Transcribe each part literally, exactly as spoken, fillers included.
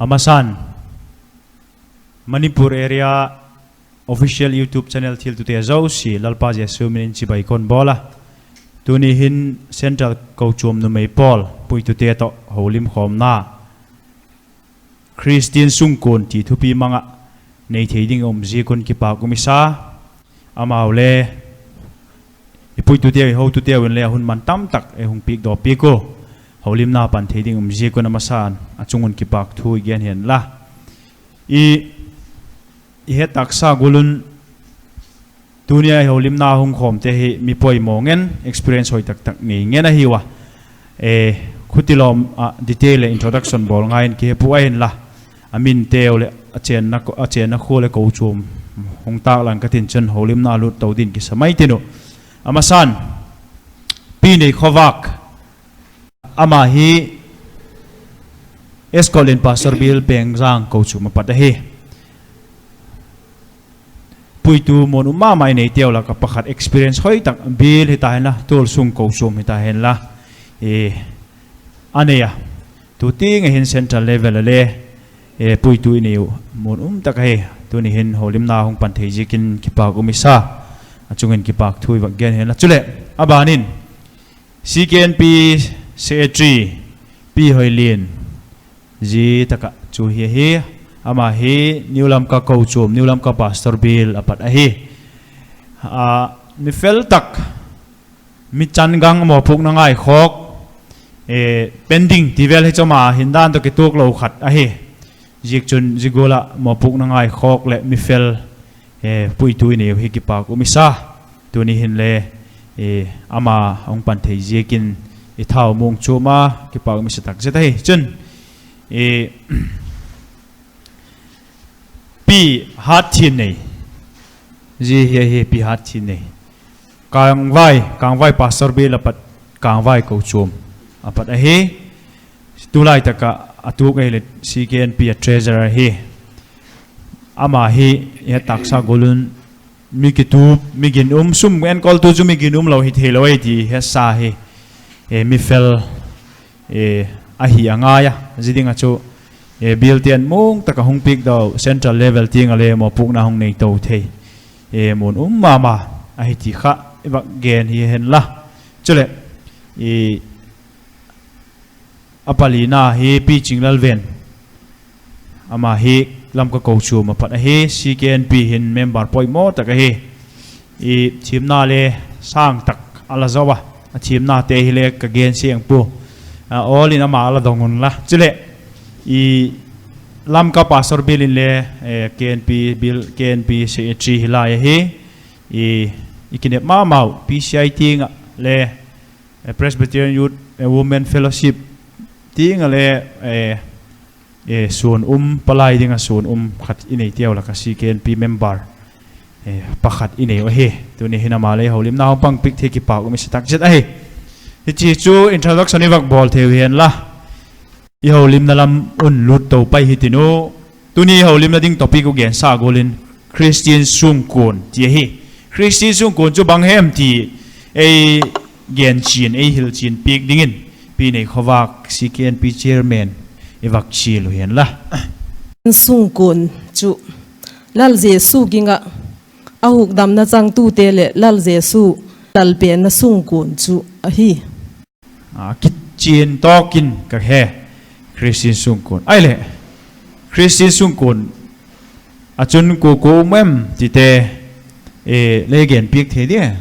A masan, Manipur Area Official YouTube Channel thiltute zosia Lalpa Jesu min in chibai kon bawl a. Tuni hin Central Kochuam numei pawl puitute tawh holim khawmna Khristian sungkuan ti thupi mang ah nei thei ding a um ziak un kipâk um i sa. Amau le i puituteu, i hotuteu in le a hun man tam tak ei hung piakdaw piak ua, holimna pan thei ding um ziak un a masan a chung un kipâk thu i gen hen la. I, i het taksa gual un, tuni a i holimna hung khawmte hi mi poimaw ngen, experience hoi tak tak nei ngen ahiu a. Khutilawm ah detail leh introduction bawl ngai in kihe pua ahinla, a minteu leh a chênna khua leh kochuam hung tâklang ka tin chun holimna lût to din kisa mai tin uh. A masan, Pi Neikhawvâk, ama hi Scotland Pastor Bial Pengzang kochuam a pat ahi. Puitu muan um ma ma i neiteu lak ah pakhat, experience hoi tak, Bial hita henla, tual sung kochuam hita henla, a nei a. Tu tiang ah hin central level a le puitu i nei uh muan um tak ahi. Tuni hin holimna hung pan thei ziakin kipâk um i sa. A chung in kipâk thu i vak gen hen la. Chuleh, a ban in C K N P secretary Pi Hoilian, zia tak ah chu hi ahi. Ama hi New Lamka kochuam, New Lamka Pastor Bial a pat ahi. Mi fel tak, mi chan gang, mawpuakna ngaikhawk, pending ti vel hi chu ama hin dan tawh kituak lo khat ahi. Ziakchun zia gual ah mawpuakna ngaikhawk leh mi fel puitu i nei uh hi kipâk um i sa. Tuni hin le ama hung pan thei ziakin i thau muang chuam a, kipâk um i sa tak zet ahi. Chun Pi Hatthiannei, zia hi ahi, Pi Hatthiannei, Kângvai, Kângvai Pastor Bial a pat, Kângvai kochuam a pat ahi. Tulai tak ah a tuak ahileh C K N P a treasurer ahi. Ama hi i het taksa gual un mi kitup, mi ginum, sum enkoltu chu mi ginum lo hi theilo ahi ti hetsa hi, mi fel ahi a ngai a. Zia ding ah chu Bialte'n muang tak ah hung piakdaw, central level tiang ah le mawpuakna hung nei to thei, muan um ma ma ahi ti kha i vak gen hi hen la. Chuleh, a palina hi Pi Chinglalven, ama hi Lamka kochuam a pat ahi, C K N P hin member poimaw tak ahi. Thiamna le sâng tak a la zo a, a thiamnate hile ka gen siang pua, awl in ama a la dong unla. Chuleh, Lamka Pastor Bial in le, K N P secretary hi lai ahi. I kinep ma mau P C I tiang ah le, Presbyterian Youth, Women Fellowship tiang ah le, suan um, palai ding ah suan um khat i neiteu lak ah C K N P member pakhat i nei uh ahi. Tuni hin ama le holimna hung pang piak thei kipâk um i sa tak zet ahi. Hichi chu introduction i vak bawl thei uh hen la, i holimna lam un lût to pai hitin u. Tuni holimna ding topic u gensa gual in Khristian sungkuan ti ahi. Khristian sungkuan chu bang hem ti ei genchian, ei hilchian piak dingin Pi Neikhawvâk, C K N P chairman, i vak chial uh hen la. Sungkuan chu Lal Jesu ging ah a hukdamna changtute leh Lal Jesu lalpenna sungkuan chu ahi. Kichian tawk in ka he, Khristian sungkuan. Ahileh, Khristian sungkuan ah chun kua kua um em tite lei gen piak thei dia?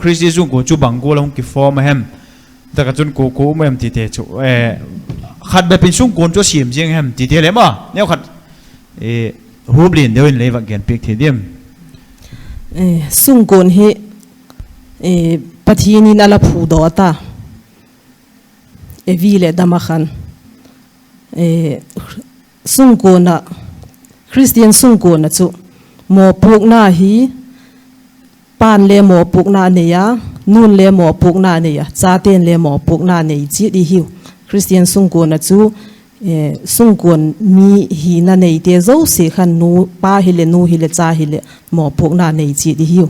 Khristian sungkuan chu bang gual a hung kiform a hem? Tak ah chun kua kua um em tite chu, khat bep in sungkuan chu a siam ziang hem tite le ma, neukhat, hup lian deu in lei vak gen piak thei diam? Sungkuan hi Pathian in a la phudaw ta, Evi leh Adam a khan. Sungkuan ah, Khristian sungkuan ah chu mawpuakna hi, pa'n le mawpuakna nei a, nu'n le mawpuakna nei a, chate'n le mawpuakna nei chiat i hiu. Khristian sungkuan ah chu sungkuan mi hina neite zosia khan nu, pa hileh, nu hileh, cha hileh mawpuakna nei chiat i hiu.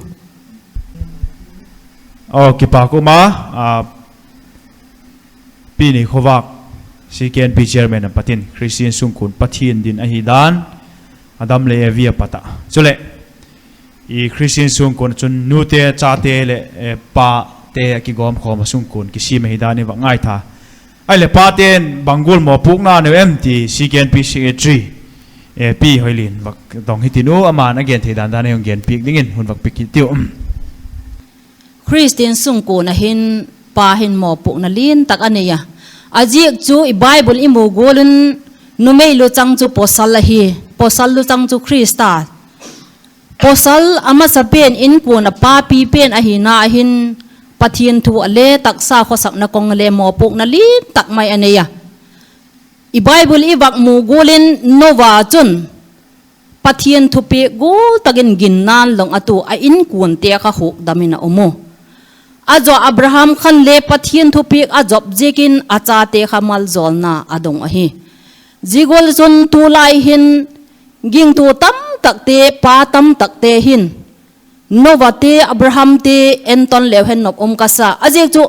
Aw, kipâk um a, Pi Neikhawvâk, C K N P chairman a pat in Christian sungkuan Pathian din ahi dan, Adam le Evi a pat ah. Chuleh, i Christian sungkuan ah chun nute, chate leh, eh, pate a kigawmkhawm a sungkuan kisiam ahi dan i vak ngaitha. Ahileh pate'n bang gual mawpuakna nei em ti C K N P secretary, eh, Pi Hoilin vak dong hitiu, ama'n a gen thei dan dan ei hung genpiak dingin hun vak piak hitiu. Khristian sungkuan ah hin pa hin mawpuakna lian tak a nei a. A ziak chu i Bible i mu gual un numei luchang chu pawsal ahi, pawsal luchang chu Khrista. Pawsal a masapen inkuan ah papi pen ahina ah hin Pathian thu ah le taksa khawsakna kawng ah le mawpuakna lian tak mai a nei a. I Bible i vak mu gual in Noa chun Pathian thupiak gual tak in ginna'n long a tu a inkuante kha hukdam in a um u. A zaw Abraham khan le Pathian thupiak a zop ziakin a chate kha maljawlna a dong ahi. Zia gual chun tulai hin gingtu tamtakte, pa tamtakte hin Noate, Abrahamte enton leu hen nop um ka sa. A ziak chu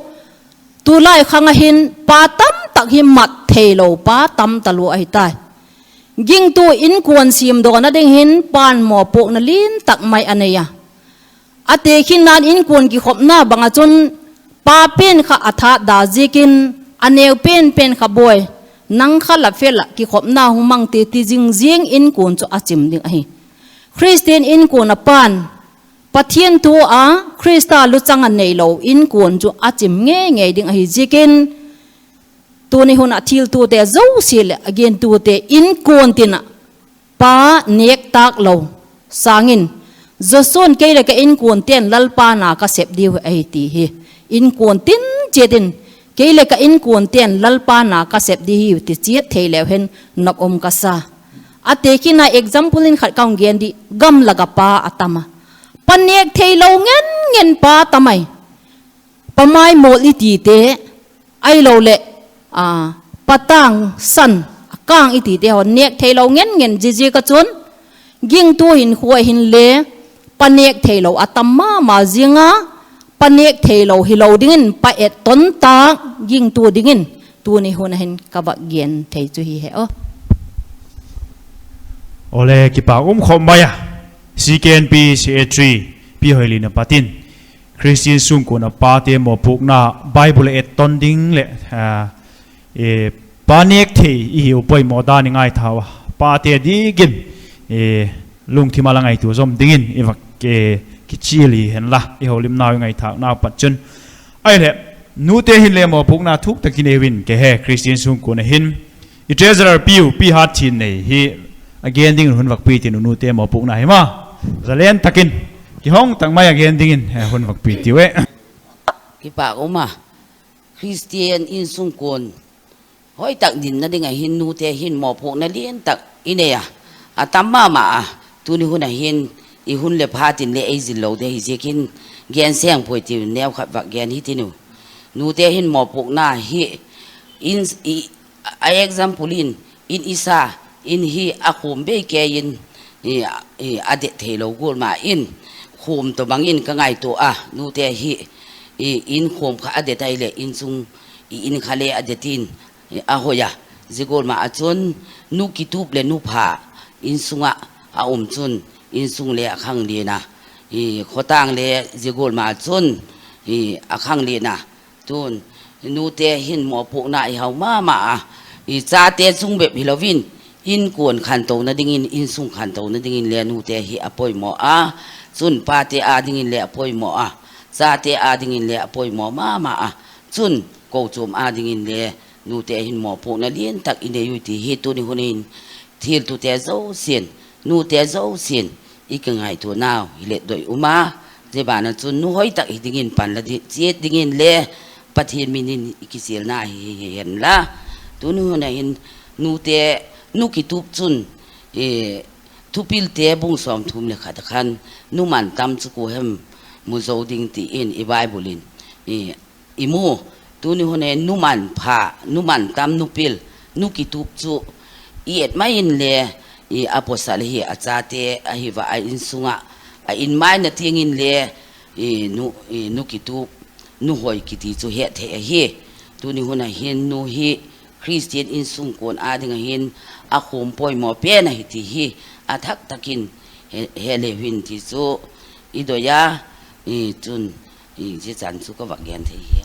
tulai khang ah hin pa tamtak hi mat theilo pa tam talua ahi tai. Gingtu inkuan siamdawna ding hin pa'n mawpuakna lian tak mai a nei a. A tekhinna'n inkuan kikhopna bang ah chun pa pen kha a that da ziakin a neu pen pen kha bawi, nang kha la fel ah kikhopna hung mang ti ti zing ziang inkuan chu a chim ding ahi. Khristian inkuan ah pa'n Pathian thu a Khrista luchang a neilo inkuan chu a chim ngei ngei ding ahi ziakin, tuni hun ah thiltute zosia leh a gentute inkuan tin ah pa nêk tâk lo sâng in, Joshua'n, kei leh ka inkuante'n Lalpa na ka sep diu ahi ti hi. Inkuan tin chiat in, kei leh ka inkuante'n Lalpa na ka sep di hiu ti chiat thei leu hen nop um ka sa. A tekhin a example in khat ka hung gen di, gam lak ah pa a tam a. Pa nêk theilo ngen ngen pa tam ai. Pa mai mawl i tite, ahiloleh, a, pa tâng san, a kâng i tite haw nêk theilo ngen ngen ziaziak ah chun, gingtu hinkhua ah hin le, pa nêk theilo a tam ma ma ziang a, pa nêk theilo hilo dingin pa etton tâk gingtu dingin, tuni hun ah hin ka vak gen thei chu hi he aw. Awle, kipâk um khop mai a, C K N P secretary Pi Hoilin a pat in Khristian sungkuan ah pate mawpuakna Bible etton ding leh, a, e, pa nêk thei i hiu poimaw dan i ngaithau a, pate diak in, e, lungthim a la ngaitua zom dingin i vak, e, kichial hi hen la, i holimnau i ngaithâknau pat chun. Ahileh, nute hin le mawpuakna thuk tak i nei uvin ka he, Khristian sungkuan ah hin i treasurer piu, Pi Hatthiannei hi a gen dingin hun vak pi tin u, nute mawpuakna hi ma, zalen tak in, kihong tak mai a gen dingin, e, hun vak pi tiu e. Kipâk um a, Khristian insungkuan hoi tak dinna ding ah hin nute hin mawpuakna lian tak i nei a, a tam ma ma a. Tuni hun ah hin i hun leh phat in le ei zil lo de hi ziakin gen seng puai tiu, neu khat vak gen hi tin u. Nute hin mawpuakna hi in, i, a example in, in i sa, in hi a khum bei kei in, i, i, a det theilo gual ma in, khum tawh bang in ka ngaitua a, nute hi, i, in khum kha a det ai leh insung, i, in kha le a det in, i, a hoi a, zia gual ma ah chun nu kitup leh nu pha insung ah a um chun insung le a khanglen a, i, khawtâng le zia gual ma ah chun, i, a khanglen a, tun, nute hin mawpuakna i hau ma ma a, i, chate chung bep hilo in, inkuan khantona dingin, insung khantona dingin le nute hi a poimaw a, chun pate â dingin le a poimaw a, chate â dingin le a poimaw ma ma a, chun kochuam â dingin le nute hin mawpuakna lian tak i nei ui ti hi tuni hun in thiltute zosia'n, nute zosia'n i kingaituanau hi le doi um a, zia ban ah chun nu hoi tak hi dingin pan la chiat dingin le Pathian min in i kichialna hi, hi hen la. Tuni hun ah hin nute, nu kitup chun, e, Thupilte bung sawmthum leh khat ah khan, nu man tam chu kua hem mu zo ding ti in i Bible in, i, i mu. Tuni hun ah hin nu man pha, nu man tam, nu pil, nu kitup chu i et mai in le, i, a pawsal ahi, a chate ahi va, a insung ah, a in maina tiang in le, i, nu, i, nu kitup, nu hoi kiti chu het thei ahi. Tuni hun ah hin nu hi Khristian insungkuan â ding ah hin a khum poimaw pen ahi ti hi a thak tak in he leu hin ti chu i doi a, chun zia chan chu ka vak gen thei hi.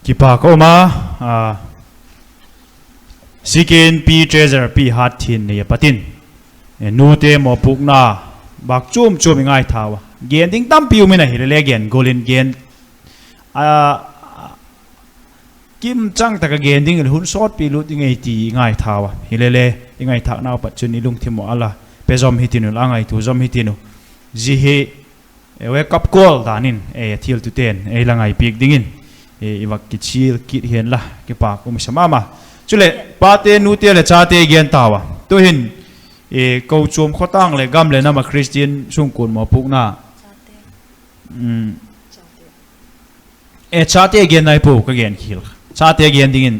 Kipâk ka um a, C K N P treasurer Pi Hatthiannei a pat in nute mawpuakna bâk chuam chuam i ngaithau a, gen ding tampi um in ahile le gen gual in gen, a kimchang tak a gen ding in hun sawtpi lut ding ei ti i ngaithau a, hile le i ngaithâknau pat chun i lungthim uh a la pe zom hitin uh, la ngaitua zom hitin uh. Zia hi wake up call dan in thiltute'n ei la ngaipiak dingin i vak kichial kit hianla, kipâk um i sa ma ma. Chuleh pate, nute leh chate gen tau a, tu'hin kochuam, khawtâng leh gam leh nam ah Khristian sungkuan mawpuakna, e, chate gen nai pua ka gen khial. Chate gen dingin,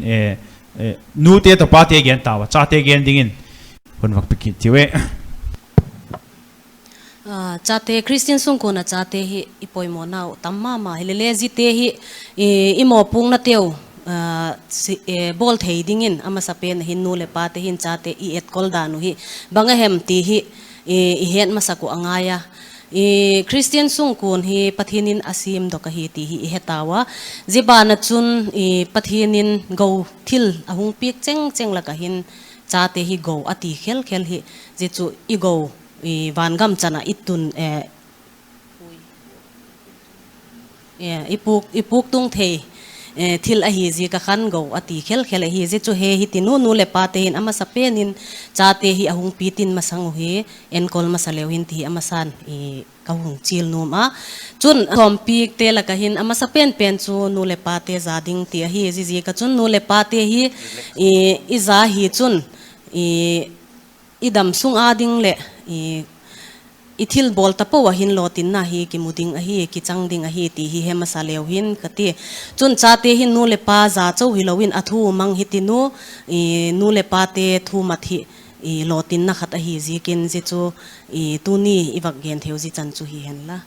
nute tawh pate gen tau a, chate gen dingin hun vak pe kit tiu e. Chate, Khristian sungkuan ah chate hi i poimawna uh tam ma ma, hile le ziate hi i mawpuaknateu bawl thei dingin a masapen ah hin nu leh pate hin chate i etkol dan uh hi bang a hem ti hi i het masak uh a ngai a. Khristian sungkuan hi Pathian in a siamdok ahi ti hi i he tau a. Zia ban ah chun Pathian in go thil a hung piak cheng cheng lak ah hin chate hi go a ti khel khel hi. Zia chu i go, van gam chan ah i tun, i pûk tung thei thil ahi ziak ah khan go a ti khel khel ahi. Zia chu he hitin uh, nu leh pate hin a masapen in chate hi a hung pi tin masang uh hi enkol masa leu hin ti hi a masa'n ka hung chial nuam a. Chun sawmpiakte lak ah hin a masapen pen chu nu leh pate za ding ti ahi. Zia ziak ah chun nu leh pate hi i za hi chun i damsung â ding leh i thilbawl tapo ah hin lawtinna hi kimu ding ahi, kichang ding ahi ti hi he masa leu hin ka ti. Chun chate hin nu leh pa za chau hilo in a thu mang hitin uh, nu leh pate thu mat hi lawtinna khat ahi ziakin zia chu tuni i vak gen theu zia chan chu hi hen la.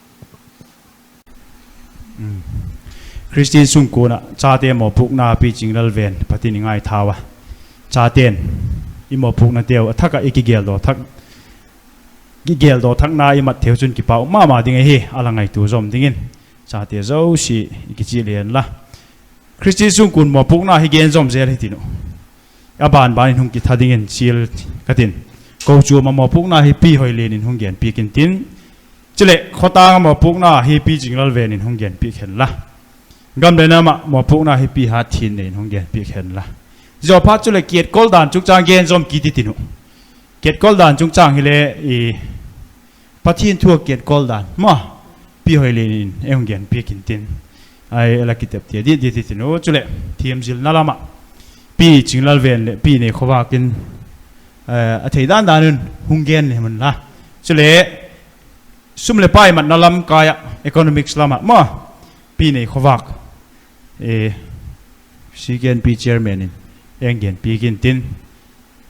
Khristian sungkuan ah chate mawpuakna Pi Chinglalven patin i ngaithau a, chate'n i mawpuaknateu a thak ah i kigeldaw thakna i mat theu chun kipak um ma ma ding ahi, a la ngaitua zom dingin chate zosia i kichial hianla. Khristian sungkuan mawpuakna hi gen zom zel hitin uh, a ban ban in hung kitha dingin chial ka tin. Kochuam ah mawpuakna hi Pi Hoilian in hung genpiak intin, chuleh khawtâng ah mawpuakna hi Pi Chinglalven in hung genpiak henla, gam leh nam ah mawpuakna hi Pi Hatthiannei in hung genpiak henla. Ziaphat chuleh kiatkol dan chungchâng gen zom kit i tin uh. Kiatkol dan chungchâng hile Pathian thu ah kiatkol dan ma, Pi Hoilian in ei hung genpiak intin, a la kitep tia dit dit i tin uh. Chuleh thiamzilna lam ah Pi Chinglalven leh Pi Neikhawvâk in a thei dan dan un hung gen le unla. Chuleh sum leh pai matna lam kai ah, economics lam ah ma, Pi Neikhawvâk, C K N P chairman in ei hung genpiak intin,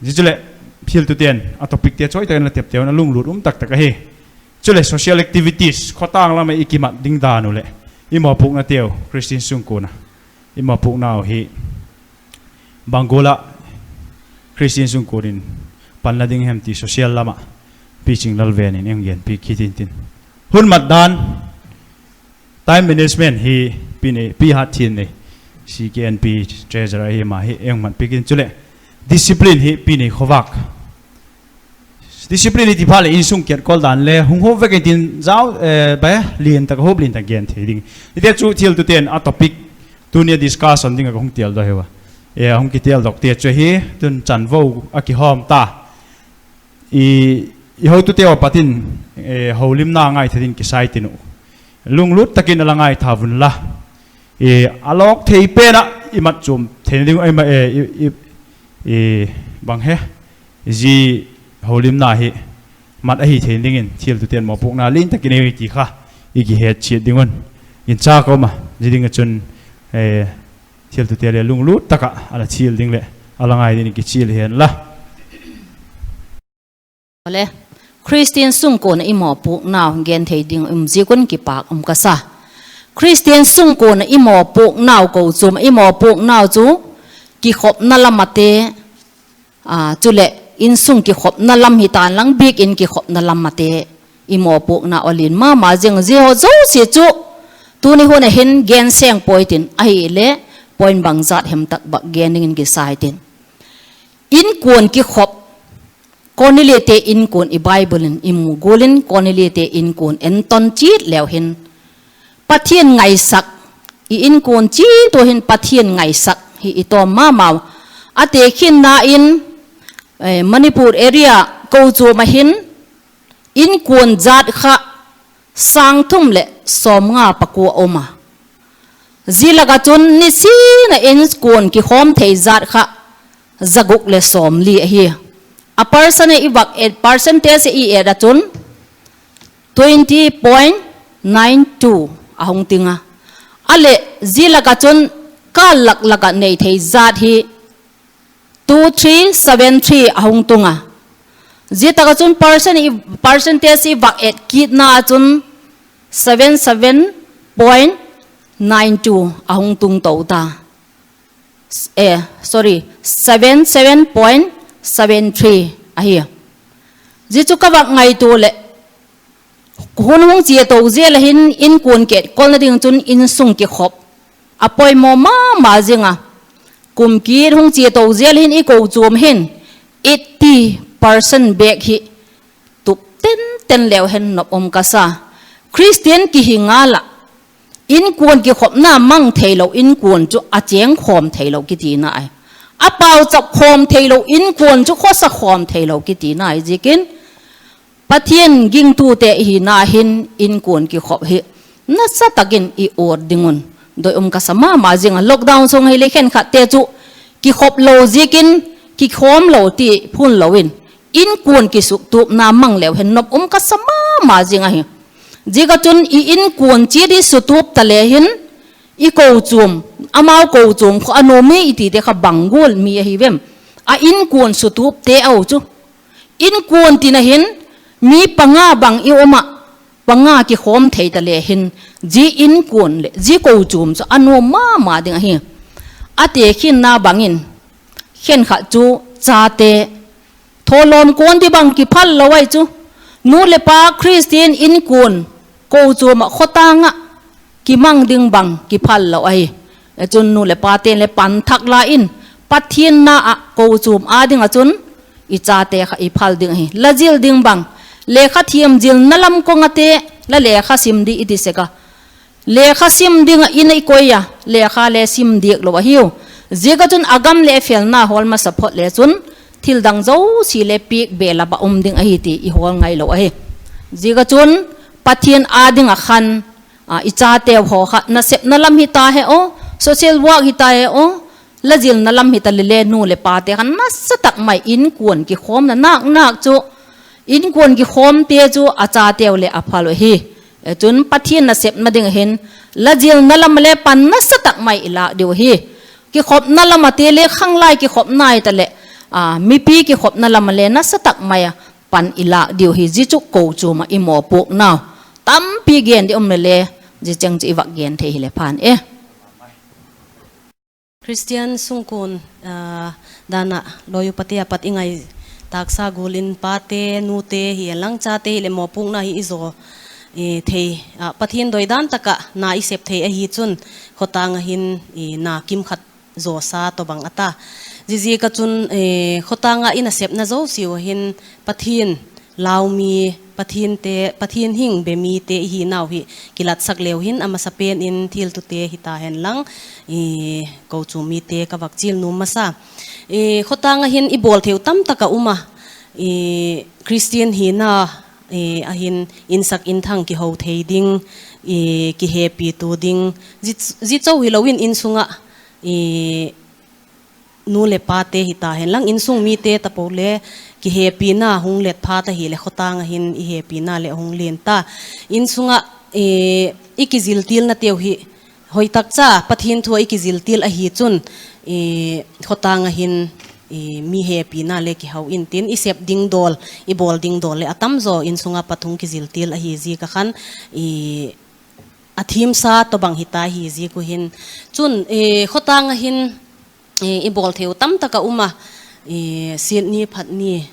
zia chuleh thiltute'n a topicte chawi tak in la tepte un a lunglut um tak tak ahi. Chuleh social activities, khawtâng lam ah i kimat ding dan uh leh i mawpuaknateu, Khristian sungkuan ah i mawpuaknau hi bang gual ah Khristian sungkuan in panla ding hem ti social lam ah Pi Chinglalven in ei hung genpiak kit intin. Hun mat dan, time management hi Pi Hatthiannei, C K N P treasurer ahi, ama hi ei hung matpiak in. Chuleh discipline hi Pi Neikhawvâk. Discipline i ti phat leh insung kiatkol dan le hung hup vek intin, zau, lian tak, hup lian tak gen thei ding. Hite chu thiltute'n a topic, tuni a discussion ding ah ka hung têldok hiu a, hung kitêldokte chu ahi. Tun chanvo a kihawm ta, i hotuteu a pat in holimna ngaitha dingin kisai tin uh, lunglut tak in a la ngaitha unla. A lawk thei pen ah i mat chuam theina ding, bang he, zia holimna hi mat ahi theina dingin thiltute'n mawpuakna lian tak i nei ui ti kha i kihet chiat ding un ginchâk ka um a. Zia ding ah chun thiltute le lunglut tak ah a la chial ding leh a la ngai dingin kichial hianla. Khristian sungkuan ah i mawpuaknau gen thei ding um ziak un kipâk um ka sa. Khristian sungkuan ah i mawpuaknau, kochuam ah i mawpuaknau chu kikhopna lam ate, chuleh insung kikhopna lam hita'n lang, biakin kikhopna lam ate i mawpuakna a lian ma ma zing. Zia haw zosia chu tuni hun a hin gen seng puai tin, ahileh point bangzat hem tak bak gen dingin kisa i tin. Inkuan kikhop, Korneliate inkuan i Bible in i mu gual in Korneliate inkuan en ton chiat leu hin, Pathian ngaisak, i inkuan chiat ua hin Pathian ngaisak hi i tawm ma mau. A tekhinna in, Manipur area kochuam ah hin inkuan jat kha sâng thum leh sawmnga pakua um a. Zia lak ah chun nisin a inkuan kikhawm thei jat kha za guk leh sawmli ahi. A percent i vak et, percentage i et ah chun twenty point nine two a hung ting a. A leh zia lak ah chun kâl lak lak ah nei thei jat hi two three seven three a hung tung a. Zia tak ah chun percent, percentage i vak et kitna ah chun seven seven point nine two a hung tung to ta. Sorry, seven seven point seven three ahi. Zia chu ka vak ngaitua leh, hun hung chia to zel a hin inkuan ketkolna ding chun insung kikhop a poimaw ma ma zing a. Kum kit hung chia to zel hin i kochuam hin eighty percent bêk hi tup ten ten leu hen nop um ka sa. Khristian kihi ngal ah inkuan kikhopna mang theilo inkuan chu a chêng khawm theilo kitina ahi. A pauchap khawm theilo inkuan chu khawsa khawm theilo kitina ahi ziakin, Pathian gingtute i hina hin inkuan kikhop hi nasa tak in i ut ding un doi um ka sa ma ma zing a. Lockdown sung hileh khenkhatte chu kikhop lo ziakin, kikhawm lo ti phun lo in, inkuan kisuktupna mang leu hen nop um ka sa ma ma zing ahi. Ziak ah chun i inkuan chiat i sutup ta le hin, i kochuam, amau kochuam kha a nuam mi i tite kha bang gual mi ahi vem? A inkuan sutupte au chu. Inkuan tin a hin mi panga bang i um ah, panga kikhawm thei ta le hin, zia inkuan leh zia kochuam chu a nuam ma ma ding ahi. A tekhinna bang in, khenkhat chu chate thawlawm kuan ding bang kiphal lo ahi chu. Nu leh pa Khristian inkuan, kochuam ah, khawtâng ah kimang ding bang kiphal lo ahi. Chun nu leh pate'n le pan thak la in, Pathian na ah kochuam â ding ah chun i chate kha i phal ding ahi. La zil ding bang, lekha thiam zilna lam kawng ate, la lekha sim di i ti sek a, lekha sim ding ah in i koi a, lekha le sim diak lo ahiu. Ziak ah chun a gam leh felna hawl masa phot le chun, thildang zosia le piak be la ba um ding ahi ti i hawl ngai lo ahi. Ziak ah chun Pathian â ding ah khan, i chateu haw kha nasepna lam hita he aw, social work hita he aw, la zilna lam hita le le, nu leh pate khan nasa tak mai inkuan kikhawmna nâk nâk chu, inkuan kikhawmte chu a chateu leh a phal uh ahi. Chun Pathian nasepna ding ah hin la zilna lam ah le pan nasa tak mai i lâk diu ahi. Kikhopna lam ate le khanglai kikhopna hita leh, mipi kikhopna lam ah le nasa tak mai a pan i lâk diu ahi. Zia chu kochuam ah i mawpuaknau tampi gen di um le le, zia cheng chu i vak gen thei hileh phan e. Khristian sungkuan dan ah lawi upate a pat i ngai tâksa gual in pate, nute hi en lang, chate hileh mawpuakna hi i zaw thei, Pathian doidan tak ah na i sep thei ahi chun, khawtâng ah hin na kim khat zawsa tawhbang a ta. Ziaziak ah chun, khawtâng ah i nasepna zosiau ah hin Pathian lau mi, Pathian hing be mite i hinau hi kilatsak leu hin a masapen in thiltute hita hen lang, kochuam mite ka vak chial nuam masa. Khawtâng ah hin i bawl theiu tamtak a um a, Khristian hina a hin insak inthang kiho thei ding, kihepitu ding, zia chau hilo in insung ah nu leh pate hita hen lang, insung mite tapo le kihepina hung let phat ahileh khawtâng ah hin i hepina leh hung lian ta. Insung ah i kiziltilnateu hi hoi tak cha Pathian thu ah i kiziltil ahi chun, khawtâng ah hin mi hepina le kiho intin, i sep ding dawl, i bawl ding dawl leh a tam zaw insung ah pat hung kiziltil ahi ziak ah khan, a thiamsa tawhbang hita hi ziak uh hin. Chun, khawtâng ah hin i bawl thei uh tamtak a um a, siat ni phat ni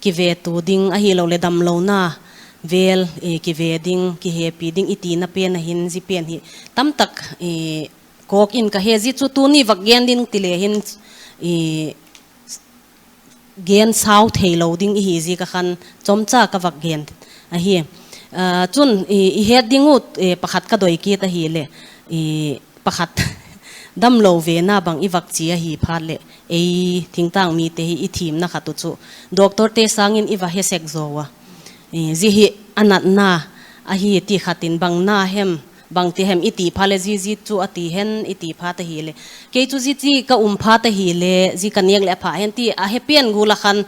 kivetu ding ahiloleh damlona vel kive ding, kihepi ding i tina pen ahin zia pen hi tamtak kawk in ka he. Zia chu tuni vak gen ding ti le hin gen sau theilo ding i hi ziak ah khan chomcha ka vak gen ahi. Chun i het ding uh pakhat ka doi kit ahileh, pakhat, damlo vena bang i vak chia ahi phat leh, ei thingtang mite hi i thiamna khat uh chu doctorte sâng in i va he sek zaw a, zia hi a natna ahi ti khat in, bang na hem, bangti hem i ti phat leh, zia zia chu a ti hen i ti phat ahileh, kei chu zia chi ka um phat ahileh zia ka nêk leh a pha hen ti a he pen gual ah khan,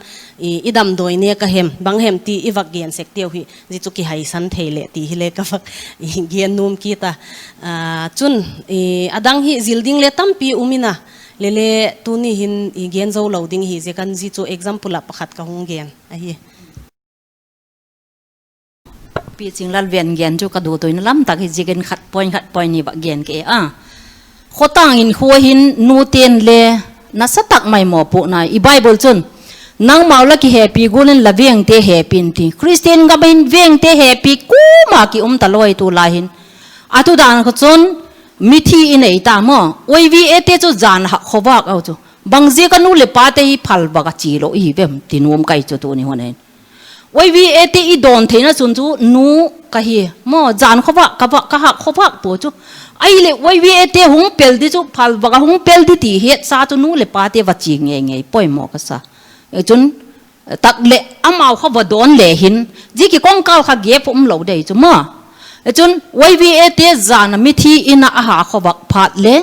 i damdawi nêk a hem, bang hem ti i vak gen sek teu hi, zia chu kihaisan thei leh ti hile ka vak gen nuam kit a. Chun, a dang hi zil ding le tampi um in a, lele tuni hin i gen zo lo ding hi ziak in zia chu example ah pakhat ka hung gen ahi. Pi Chinglal ven gen chu ka dutuina lam tak hi ziakin khat point khat point ni vak gen ke a. Khawtâng hinkhua hin nute'n le nasa tak mai mawpuakna i Bible chun, nangmau la kihepi gual in la vengte hepi in ti. Khristian gam ah hin vengte hepi kuama ki um ta lawi tu lai hin. A thu dan kha chun mithi i nei ta maw. YVAte chu jan hak khawvâk au chu. Bang ziak a nu leh pate hi phalvâk a chi lo i hi vem ti nuam kai chu tuni hun hin. YVAte i dawn theina chun chu nu ka hi maw, jan khawvâk ka vâk, ka hak khawvâk pua chu. Ahileh YVAte hung pel di chu phalvâk a hung pel di ti hetsa chu nu leh pate va chi ngei ngei poimaw ka sa. Chun tak leh amau kha va dawn le hin, zia kikawngkâl kha gap um lo dei chu maw. Chun YVAte jan a mithi in ah a ha khawvâk phat le,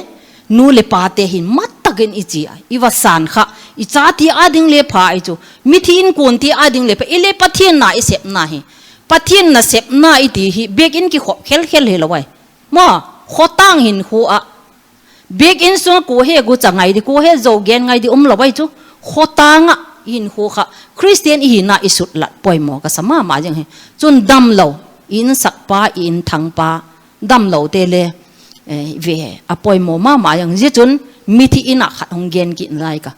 nu leh pate hin mat tak in i chi a, i va sân kha, i chate â ding le pha i chu, mithi inkuante â ding le pha i le Pathian na i sepna hi. Pathian nasepna i ti hi biak in kikhop khel khel hilo ai. Maw, khawtâng hinkhua ah biak in sung ah kua he gucha ngai di, kua he zo gen ngai di um lo ai chu. Khawtâng ah hinkhua kha Khristian i hina i sutlat poimaw ka sa ma ma zing hi. Chun damlo, i insakpa, i inthangpa, damlote le ve a poimaw ma ma zing. Zia chun mithi in ah khat hung gen kit lai ka.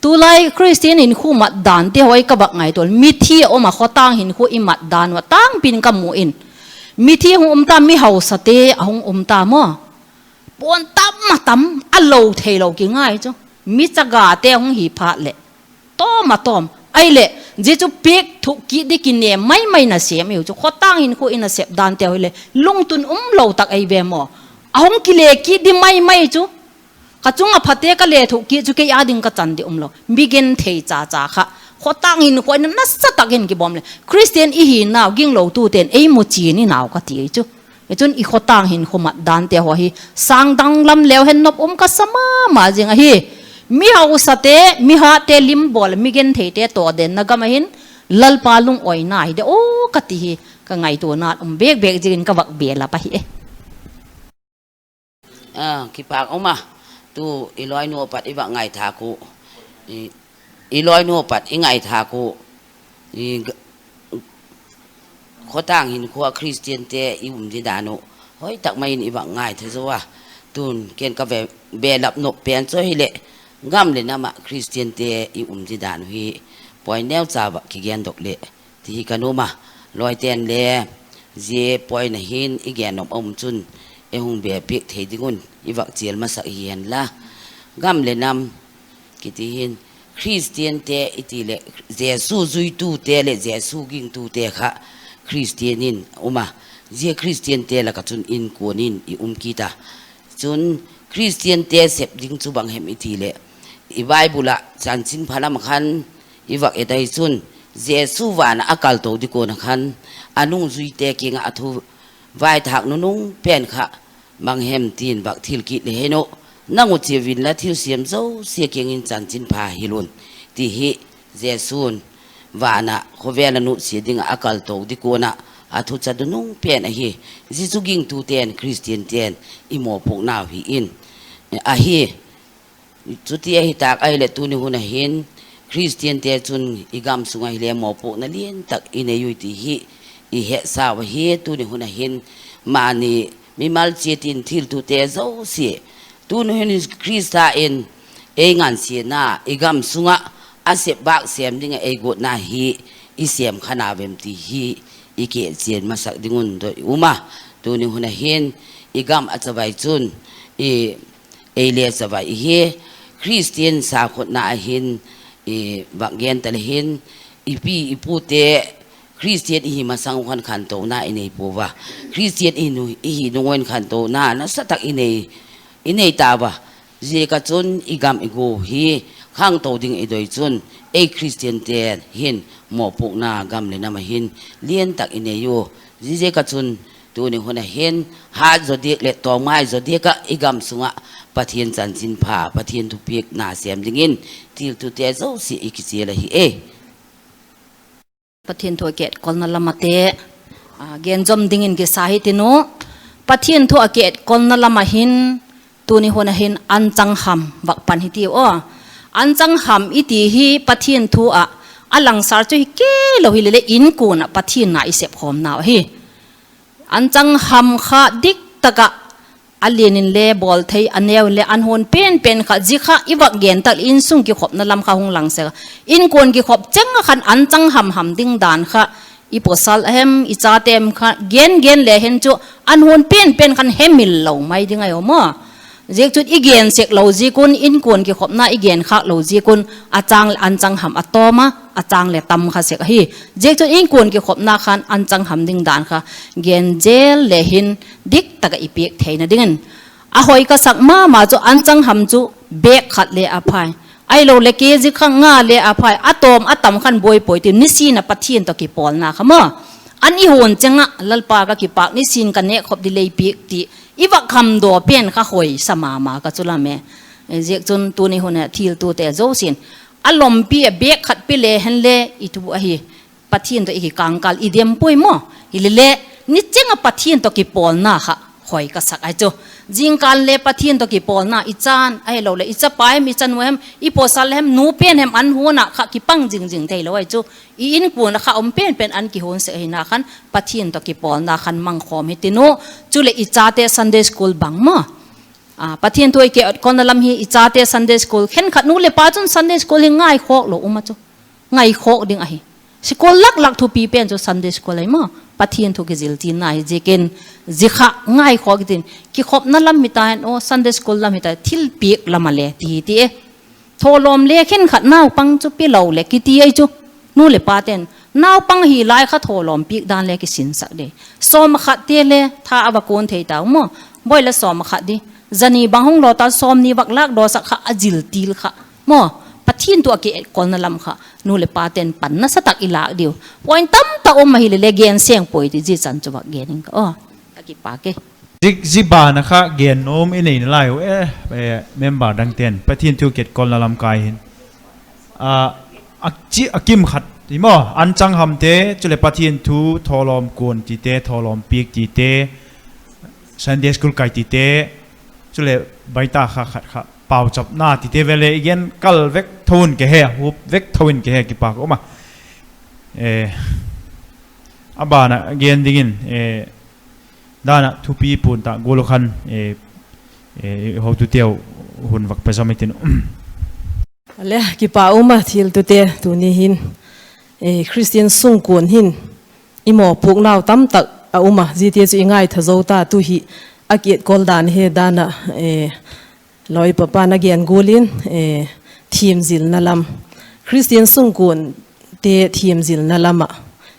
Tulai Khristian hinkhua mat dante haw i ka vak ngaitua, mithi a um a, khawtâng hinkhua i mat dan uh a tângpi in ka mu in, mithi hung um ta, mi hausate a hung um ta maw. Puan tam a tam a lo theilo kingai chu, mi chagate hung hi phat leh, tawm a tawm ahileh zia chu piak thuk kit di kinêm mai mai nasêm iu chu, khawtâng hinkhua i nasep danteu hileh lungtun um lo tak ei ve maw. A hung kile kit di mai mai chu, ka chung ah phate ka le thuk kit chu kei â ding ka chan di um lo, mi genthei cha cha kha. Khawtâng hinkhua in nasa tak in kibawm leh Khristian i hinau ginglotuten ei mu chian inau ka ti chu. Chun i khawtâng hinkhua mat dante haw hi sâng dang lam leu hen nop um ka sa ma ma zing ahi. Mi hausate, mi hatte lim bawl, mi gentheite tawdenna gam ah hin Lalpa lungawina hi de aw ka ti hi, ka ngaituana um bêk bêk ziakin ka vak belap ahi e. Kipâk um a, tu i lawinu pat i vak ngaithâk uh, i lawinu pat i ngaithâk uh, khawtâng hinkhua Khristiante i um di dan uh hoi tak mai in i vak ngaitha zo a. Tun ken ka belap nop pen chu hileh, gam leh nam ah Khristiante i um di dan uh hi point neucha vak kigendok leh ti hi ka nuam a. Lawite'n le zia point ah hin i gen nop a um chun, ei hung be piak thei ding un i vak chial masak hi hen la. Gam leh nam kiti hin, Khristiante i ti leh, Jesu zuitute leh Jesu gingtute kha Khristian in um a, zia Khristiante lak ah chun inkuan in i um kit a. Chun Khristiante sep ding chu bang hem i ti leh, i Bible ah Chanchinpha lam ah khan i vak et ahi chun, Jesu van ah a kalto di kuan ah khan, a nungzuite kiang ah a thu vaithâk nunung pen kha, bang hem tin vak thil kit le hen uh, nang uh chia vin la thilsiam zosia kiang in chanchinpha hil un, ti hi Jesu'n van ah khawvel a nutsia ding ah a kalto di kuan ah a thucha nunung pen ahi. Zia chu gingtute'n, Khristiante'n i mawpuaknau hi in ahi. Chuti ahi tâk ahileh tuni hun ah hin Khristiante chun i gam sung ah hile mawpuakna lian tak i nei ui ti hi i hetsau ahi. Tuni hun ah hin mani mimal chiat in thiltute zosia, tuni hun in Khrista in ei ngansiatna, i gam sung ah a sep bâk sêm ding ah ei guatna hi i sêm kha na vem ti hi i kichian masak ding un doi um a. Tuni hun ah hin i gam a chavai chun, ei le chavai i hi, Khristian sakhutna ah hin, vak gen ta le hin, i pi i pute Khristian i hi masang khan khantona i nei pua a, Khristian i hi nung un khantona nasa tak i nei ta a. Ziak ah chun i gam i gua hi khangto ding i doi chun, ei Khristiante hin mawpuakna gam leh nam ah hin lian tak i nei u. Ziaziak ah chun tuni hun ah hin hat zaw diak leh tawmngai zaw diak ah i gam sung ah Pathian chanchinpha, Pathian thupiakna sêm dingin thiltute zosia i kichial ahi e. Pathian thu a kietkolna lam ah te, a, gen zom dingin kisa hi tin u. Pathian thu a kietkolna lam ah hin, tuni hun ah hin anchang ham vak pan hi tiu aw. Anchang ham i ti hi Pathian thu ah a langsar chu hi kei lo hileleh inkuan ah Pathian na i sepkhawmnau ahi. Anchang ham kha dik tak ah a lian in le bawl thei, a neu in le an huan penpen kha, zia kha i vak gen tak leh insung kikhopna lam kha hung lang sek a. Inkuan kikhop cheng ah khan anchang ham ham ding dan kha i pawsal a hem, i chate hem kha gen gen le hin chu an huan penpen khan hemil lo mai ding ahi maw. Ziakchun i gen sek lo ziak un, inkuan kikhopna i gen khâk lo ziak un, a châng leh anchang ham a tawm a, a châng leh tam kha sek ahi. Ziakchun inkuan kikhopna khan anchang ham ding dan kha gen zel le hin dik tak ah i piak theina dingin. A hoi ka sak ma ma chu anchang ham chu bag khat le a phai, ahiloleh kg kha nga le a phai, a tawm a tam khan buai puai ti, nisin a Pathian tawh kipawlna kha maw, an i huan cheng ah Lalpa ka kipâk, nisin ka nêkkhop di lei piak ti i vak khamdaw pen kha hoi sa ma ma ka chu lam e. Ziakchun tuni hun ah thiltute zosia'n a lompi ah bag khat pi le hen le i thu ahi, Pathian tawh i kikângkâl i dem puai maw. Hileleh, nicheng ah Pathian tawh kipawlna kha hoi ka sak ahi chu. Zingkal le Pathian tawh kipawlna i chan ahiloleh i chapa hem, i chanu hem, i pawsal hem, nu pen hem an huan ah kha kipang zing zing theilo ahi chu. I inkuan ah kha um penpen an kihuan sek ahina khan Pathian tawh kipawlna khan mangkhawm hi tin u. Chuleh i chate Sunday school bang maw, Pathian thu i kietkolna lam hi i chate Sunday school, khenkhat nu leh pa chun Sunday school hi ngaikhawk lo um a chu, ngaikhawk ding ahi. School lak lak thupi pen chu Sunday school ahi maw, Pathian thu kizil chinna hi ziakin, zia kha ngaikhawk i tin, kikhopna lam hita hen aw, Sunday school lam hita, thilpiak lam ah le ti hi ti e. Thawlawm le khenkhat naupang chu pi lo leh kiti ahi chu. Nu leh pate'n naupang hi lai kha thawlawm piak dan le kisinsak di. Sawm ah khatte le tha a va kuan thei tau maw. Boi la sawm ah khat di, zani bang hung law ta, sawmni vak lâkdawsak kha a zil til kha maw. Pathian thu a kietkolna lam kha nu leh pate'n pan nasa tak i lâk diu. Point tam tak um ahileh le gen seng puai ti zia chan chu vak gen ing ka aw. Ka kipâk e. Zia ban ah kha gen nuam i nei nalai u e, member dangte'n Pathian thu kietkolna lam kai hin, a kim khat i maw, anchang hamte, chuleh Pathian thu thawlawm kuan tite, thawlawm piak tite, Sunday school kai tite, chuleh baita kha khat kha pauchapna tite vele i gen kal vek tho in ka he, hup vek tho in ka he, kipâk um a. A ban ah gen dingin, dan ah thupi puan tak gual uh khan, hotuteu hun vak pe zom i tin. Le kipâk um a thiltute, tuni hin Khristian sungkuan hin i mawpuaknau tamtak a um a, ziate chu i ngaitha zo ta, tu hi a kiatkol dan hi dan ah, lawi papa'n a gen gual in, thiamzilna lam, Khristian sungkuante thiamzilna lam ah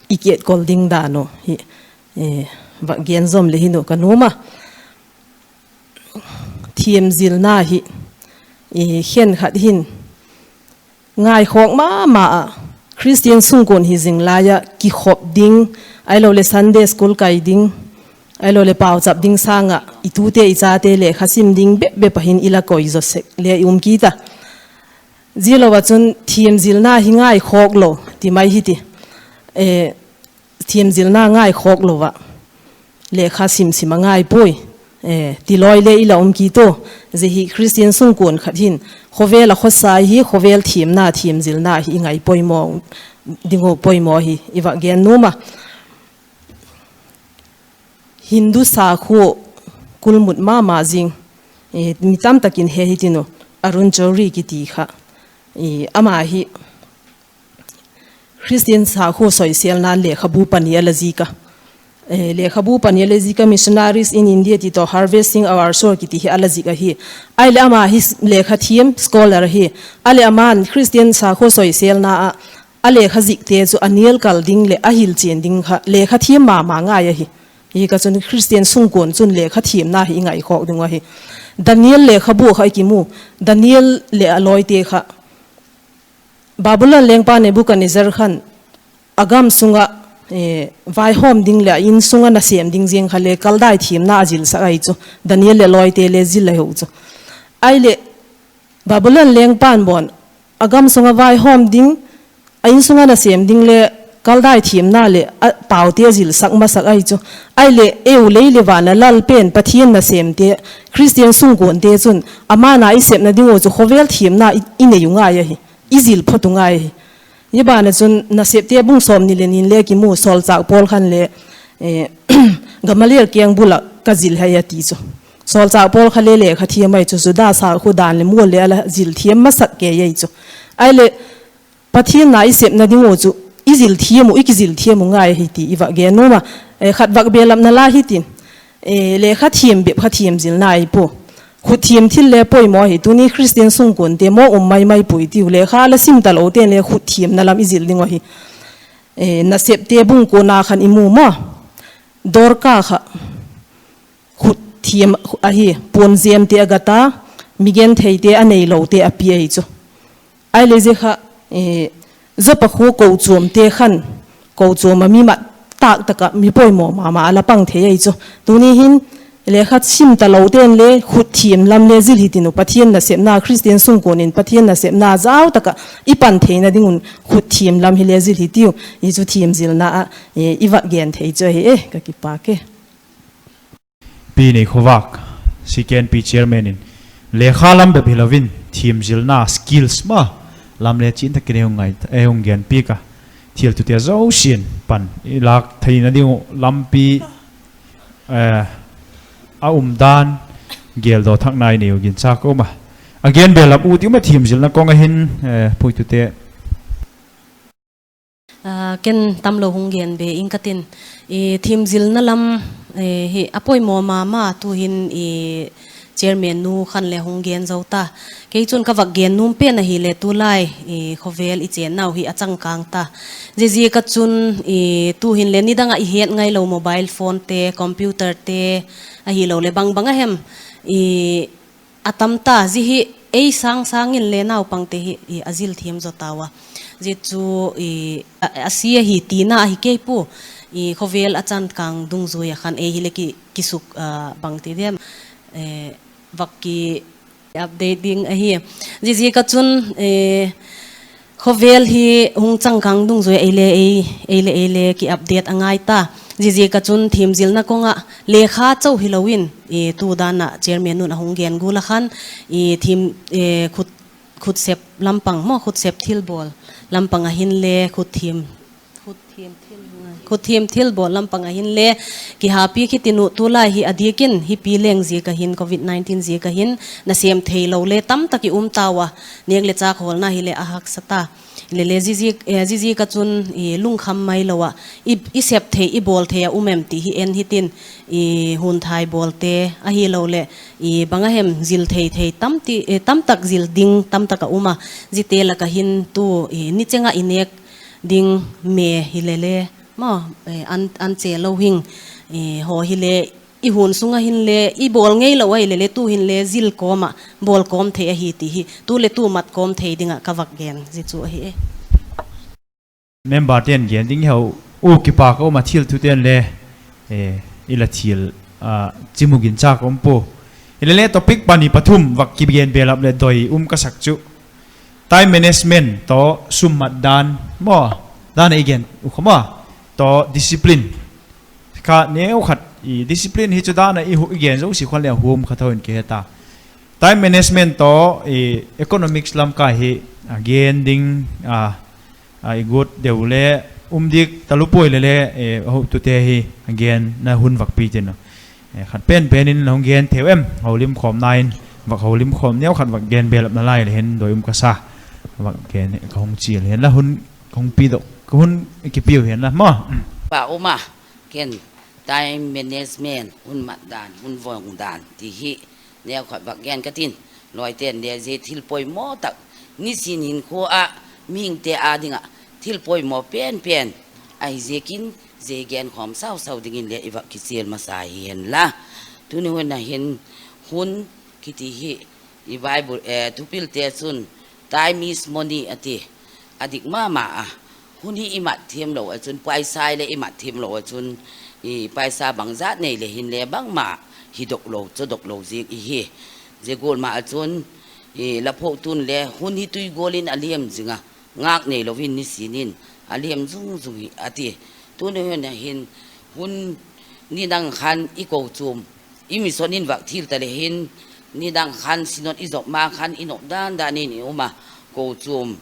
i kiatkol ding dan uh hi vak gen zom le hin uh ka nuam a. Thiamzilna hi, khenkhat hin ngaikhawk ma ma ah, Khristian sungkuan hi zing lai ah kikhop ding, ahiloleh Sunday school kai ding, ahiloleh pauchap ding sâng ah i tute i chate lekha sim ding bep bep ah hin i la koi zaw sek le i um kit a. Zialo ah chun thiamzilna hi ngaikhawk lo ti mai hi ti. Thiamzilna ngaikhawk lo ah lekha sim sim a ngai puai ti lawi le i la um kit u. Zia hi Khristian sungkuan khat hin khawvel ah khawsa hi, khawvel thiamna, thiamzilna hi i ngai poimaw ding uh poimaw hi i vak gen nuam a. Hindu sakhua kulmut ma ma zing, mi tamtak in he hi tin uh, Arun Chowdhury kiti kha, ama hi Christian sakhua soisêlna'n lekhabu pani a la zik a. Lekhabu pani a la zik a, Missionaries in India ti tawh Harvesting Our Soul kiti hi a la zik ahi. Ahileh ama hi lekha thiam scholar ahi. Ahileh ama'n Christian sakhua soisêlna ah a lekha zikte chu a nial kal ding leh a hil chian ding kha lekha thiam ma ma ngai ahi. Hi ka chun Christian sungkuan chun lekha thiamna hi i ngaikhawk ding uh ahi. Daniel lekhabu kha i kimu. Daniel leh a lawite kha Babulon lengpa Nebukadnezzar khan a gam sung ah vaihawm ding leh a insung ah nasêm ding ziang kha le Kaldai thiamna a zilsak ahi chu. Daniel leh lawite le zil ahiu chu. Ahileh Babulon lengpa'n bawn a gam sung ah vaihawm ding, a insung ah nasêm ding le Kaldai thiamna leh a paute a zilsak masak ahi chu. Ahileh eu lei leh van a Lal pen Pathian nasêmte, Christian sungkuante chun ama'n a i sepna ding uh chu khawvel thiamna i nei uh ngai ahi, i zil phot uh ngai ahi. Hi ban ah chun Nasepte bung sawmni leh ni le kimu, sawlchâk Paul khan le Gamaliel kiang bul ah ka zil hi a ti chu. Sawlchâk Paul kha le lekha thiam ahi chu, Juda sakhua dan leh mual le a la zil thiam masak kei ahi chu. Ahileh Pathian na i sepna ding uh chu i zil thiam uh, i kizil thiam uh ngai ahi ti i va gen nuam a. Khat vak belapna la hitin, lekha thiam bep kha thiam zilna ahi pua. Khut thiam thil le poimaw ahi. Tuni Christian sungkuante mawng um mai mai puai tiu, lekha la sim talote'n le khut thiamna lam i zil ding uh ahi. Nasepte bung kuana khan i mu maw, Dorka kha khut thiam ahi, puan ziamte a gat a, mi gentheite a neilote a pia ahi chu. Ahileh zia kha Joppa khua kochuamte khan, kochuam ah mi mat tâk tak ah mi poimaw ma ma a la pang thei ahi chu. Tuni hin lekha sim talote'n le khut thiam lam le zil hitin uh, Pathian nasepna, Christian sungkuan in Pathian nasepna zau tak ah i pan theina ding un khut thiam lam hi le zil hitiu. Hi chu thiam zilna ah i va gen thei chu ahi e. Ka kipak e. Pi Neikhawvâk, C K N P chairman in lekha lam bep hilo in thiam zilna skills ma lam le chian tak in ei hung genpiak a, thiltute zosia'n pan i lâk theina ding uh lampi a um dan geldaw thakna i nei uh ginchâk ka um a. A gen belap u ti um a, thiam zilna kawng ah hin puitute. Ken tamlo hung gen be ing ka tin, thiam zilna lam hi a poimaw ma ma, tu'hin chairman nu khan le hung gen zo ta. Kei chun ka vak gen nuam pen ahileh tulai khawvel i chênnau hi a changkâng ta. Ziaziak ah chun tu'hin le nidang ah i het ngailo mobile phonete, computerte, ahiloleh bang bang a hem a tam ta, zia hi ei sâng sâng in le naupangte hi a zil thiam zaw tau a. Zia chu a sia ahi tina ahi kei pua. Khawvel a changkâng dungzui ah khan ei hile kisuk, bangti diam, vak ki update ding ahi. Ziaziak ah chun khawvel hi hung changkâng dungzui ei le ei le ei le ki update a ngai ta. Ziaziak ah chun thiam zilna kawng ah lekha chau hilo in, tu dan ah chairman nu'n a hung gen gual ah khan, khutsep lampang maw, khutsep thilbawl lampang ah hinle, khutthiam thilbawl lampang ah hinle kihapi kitin uh, tulai hi a diak in hipi leng ziak ah hin, covid nineteen ziak ah hin nasêm theilo le tamtak i um tau a, nêk leh châk hawlna hileh a haksa ta. Hilele ziaziak ah chun lungkham mailo ah i sep thei, i bawl thei ah um em ti hi en hitin, hun thai bawlte ahiloleh bang a hem zil thei thei tamtak zil ding tamtak a um a, ziate lak ah hin tu nicheng ah i nêk ding me hilele, an che lo hing haw hile, i hun sung ah hinle i bawl ngeilo ahilele tu hinle zil kawm ah bawl kawm thei ahi ti hi tu leh tu mat kawm thei ding ah ka vak gen zia chu ahi e. Memberte'n gen ding i hau u kipak a um a, thilthute'n le i la thil chim uh ginchâk a um pua. Hilele topic pani pathum vak kigen belap leh doi um ka sak chu, time management tawh sum mat dan maw, dan a i gen uh kha maw, tawh discipline kha neu khat, discipline hi chu dan a i gen zosia khan leh a huam kha tho in kihe ta. Time management tawh economics lam kai hi a gen ding, i guat deu le um dik talupuai lele, a hotute hi a genna hun vak pi tin, khat pen pen in la hung gen theu em, holimkhawmna in vak holim khawm neu khat vak gen belapna lai le hin doi um ka sa. Vak gen ka hung chial hen la, hun ka hung pidok, ka hun kipiu hen la maw. Pa um a, ken time management, hun mat dan, hun vong dan ti hi neu khat vak gen ka tin. Lawite'n le zia thil poimaw tak, nisin hinkhua ah mihingte â ding ah thil poimaw pen pen ahi ziakin, zia genkhawm sau sau dingin le i vak kichial masa hi hen la. Tuni hun a hin hun kiti hi i Bible, eh, thupilte chun time is money a ti. A dik ma ma a. Hun hi i mat thiamlo ah chun, paisa leh i mat thiamlo ah chun, i paisa bangjat nei le hinle bangma hidok lo, chodok lo ziak i hi. Zia gual ma ah chun, i la phuaktu'n le hun hi tui gual in a liam zing a, ngâk neilo in nisin in a liam zung zung hi a ti. Tuni hun a hin, hun nidang khan i kochuam, i mission in vak thil ta le hin, nidang khan synod i zop ma khan i nop dan dan in i um a, kochuam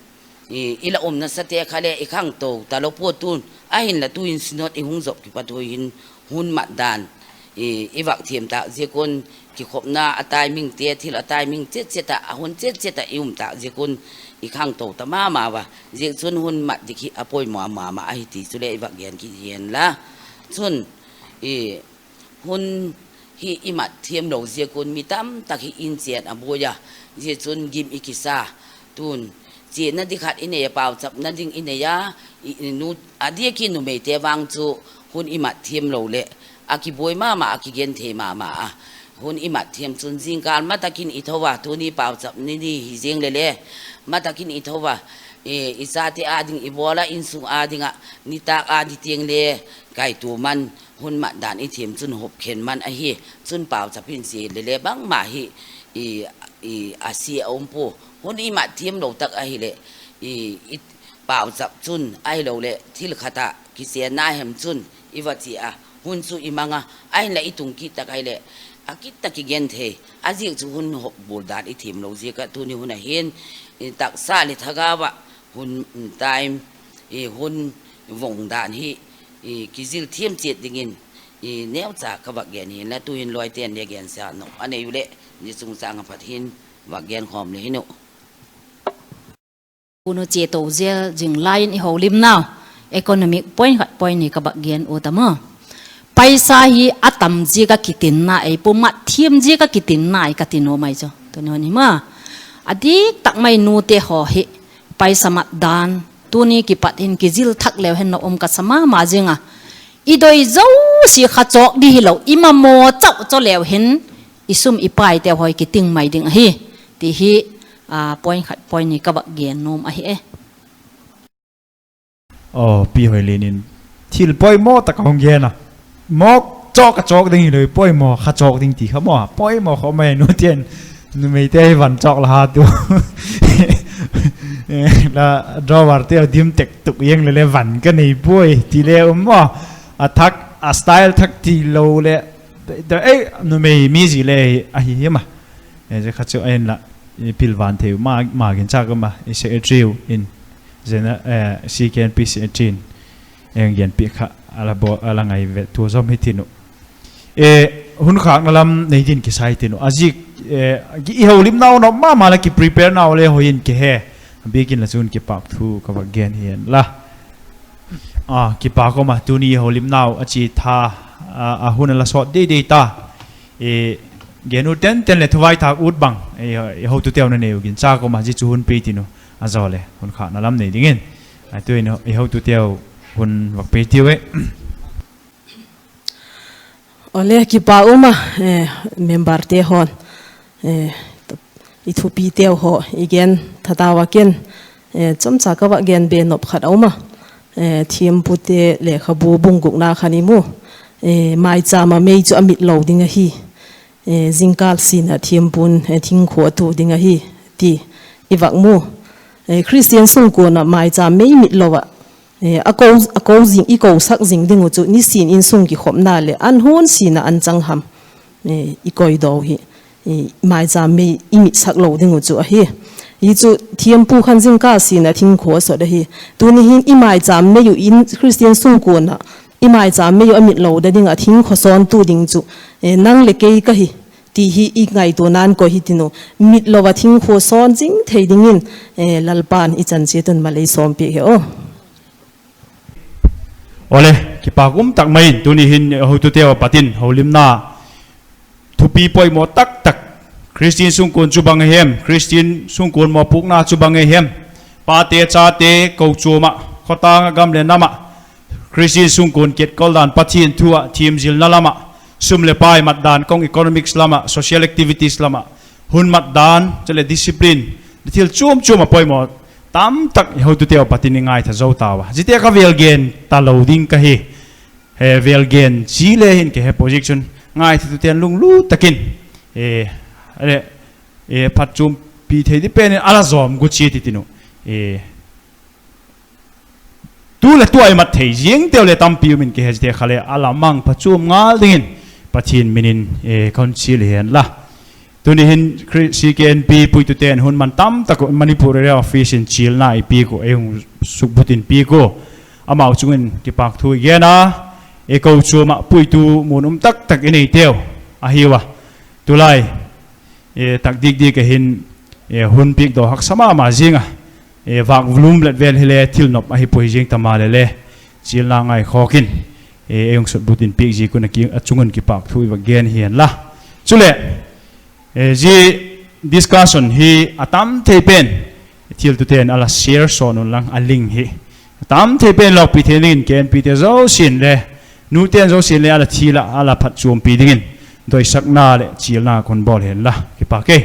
i la um nasate kha le i khangto talo pua tu'n, ahinla tu'in synod i hung zop kipat ua hin, hun mat dan i vak thiam tâk ziak un, kikhopna a timingte, thil a timing chet chet ah, a hun chet chet ah i um tâk ziak un, i khangto ta ma ma ua. Ziakchun hun mat dik hi a poimaw ma ma ahi ti chule i vak gen kit hi hen la. Chun, hun hi i mat thiamlo ziak un mi tamtak hi in chian a buai a, zia chun gim i kisa. Tu'n, chiana dikhat i nei a, pauchapna ding i nei a, a diak in numeite vang chu hun i mat thiamlo leh a kibuai ma ma, a kigenthei ma ma a. Hun i mat thiam chun zingkâl matak in i tho a, tuni pauchap ni ni hi ziang le le, matak in i tho a, i chate â ding i bawl a, insung â ding ah nitâk â di tiang le kaitua man, hun mat dan i thiam chun hop khen man ahi. Chun pauchap in chia le le bangma hi a sia a um pua. Hun i mat thiamlo tak ahileh, pauchap chun ahiloleh thil khat ah kichianna hem chun i va chia a, hun chu i mang a, ahinla i tung kit tak ahileh a kit tak i genthei. A ziak chu hun hop bawl dan i thiamlo ziak ah tuni hun a hin taksa leh thagau ah hun, time, hun vong dan hi kizil thiam chiat dingin neucha ka vak gen hi'n la, tu'hin lawite'n le gensa nop a nei u leh, zia chungchâng ah pat hin vak genkhawm le hi'n uh. Hun u chia to zel zing lai in i holimnau, economic point khat point ni ka vak gen u tam a. Paisa hi a tam ziak a kitinna ei pua, mat thiam ziak a kitinna ei ka ti nuam ai chu tuni hun hi ma. A dik tak mai nute haw hi paisa mat dan tuni kipat in kizil thak leu hen nop um ka sa ma ma zing a. I doi zosia kha chawk di hilo, i mamaw chau chau leu hin i sum i paite haw hi kiting mai ding ahi, ti hi point khat point ni ka vak gen nuam ahi e. Aw, Pi Hoilin in thil poimaw tak a hung gen a. Mawk chawk a chawk ding hilo, poimaw kha chawk ding ti kha maw, poimaw kha mai, nutian numeite hi van chawk la ha tu. La drawer te dim tek tuk iang le le van ka nei puai ti le um maw. A thak, a style thak ti lo le, numei mi zi le ahi hi ma. Zia kha chu a inla, i pilvan thei u ma, ma ginchak um a, i secretary u in, zia na, C K N P secretary in ei genpiak kha a la ngai ve tu zawm hi tin uh. Hun khâkna lam nei din kisai tin uh. A ziak, i holimnau nop ma ma la kipreparenau le hoi in kihe. A biakin la chun kipak thu ka vak gen hi'n la. Kipak um a, tuni i holimnau a chia tha, a hun a la sawt dei dei ta. Gen ut ten ten leh thuvaithâk ut bang i hotuteu na nei u ginchak um a, zia chu hun pei tin uh, a zaw leh hun khâkna lam nei dingin. Tu'hin i hotuteu hun vak pei tiu e. Awle, kipak um a, memberte haw'n, i thupiteu haw i gen tha tau a, ken chomcha ka vak gen be nop khat a um a. Thiampute lekhabu bung gukna khan i mu, maichâm ah mei chu a mit lo ding ahi, zingkâl sin ah thiampu'n thingkhua a tu ding ahi, ti i vak mu. Khristian sungkuan ah maichâm mei mit lo ah, i kosak zing ding uh chu nisin insung kikhopna leh an hun sin ah an chang ham i koidaw hi, maichâm mei i mitsak lo ding uh chu ahi. Hi chu thiampu khan zingkâl sin ah thingkhua a sot ahi. Tuni hin i maichâm mei uh in, Khristian sungkuan ah i maichâm mei uh a mit lo da ding ah thingkhua sawntu ding chu nang leh kei ka hi. ti hi i ngaituana'n koi hitin uh, mitlo ah thingkhua sawn zing thei dingin, Lalpa'n i chan chiat un malei sawmpiak hi aw. Awle, kipâk um tak mai in tuni hin hotuteu a pat in holimna thupi poimaw tak tak, Khristian sungkuan chu bang ahem, Khristian sungkuan mawpuakna chu bang ahem, pate chate kochuam ah, khawtâng ah, gam leh nam ah, Khristian sungkuan ketkol dan, Pathian thu ah thiamzilna lam ah, sum leh pai mat dan kong, economics lam ah, social activities lam ah, hun mat dan chuleh discipline, thil chuam chuam ah poimaw tamtak hotuteu a pat in i ngaitha zo tau a. Ziate kha vêl gen talo ding ka hi, vêl gen chi le hin ka he position, ngaithatute'n lunglut tak in phatchuampi thei di pen in a la zawm gu chiat i tin uh. Tu leh tua i mat thei ziangteu le tampi um in ka he, ziate kha le a la mang phatchuam ngal dingin Pathian min in ka hun chial hi hen la. Tuni hin C K N P puitute'n hun man tamtak uh Manipur Area Office in chialna ei piak uh, ei hung sukbut in piak ua, amau chung in kipâk thu i gen a, ei kochuam ah puitu mun um tak tak i neiteu ahiu a, tulai tak dik dik ah hin hun piak daw haksa ma ma ziang a, vâk lum let vêl hile thil nop ahi puai ziang ta maleh le, chialna ngaikhawk in ei hung sukbut in piak ziak un a chung un kipâk thu i va gen hi hen la. Chuleh, zia discussion hi a tam thei pen thiltute'n a la share sawn un lang a link hi a tam thei pen lawkpi thei dingin K N P te zosia'n le, nute'n zosia'n le a la thil ah a la phatchuampi dingin doisakna leh chialna ka hun bawl hen la, kipâk e.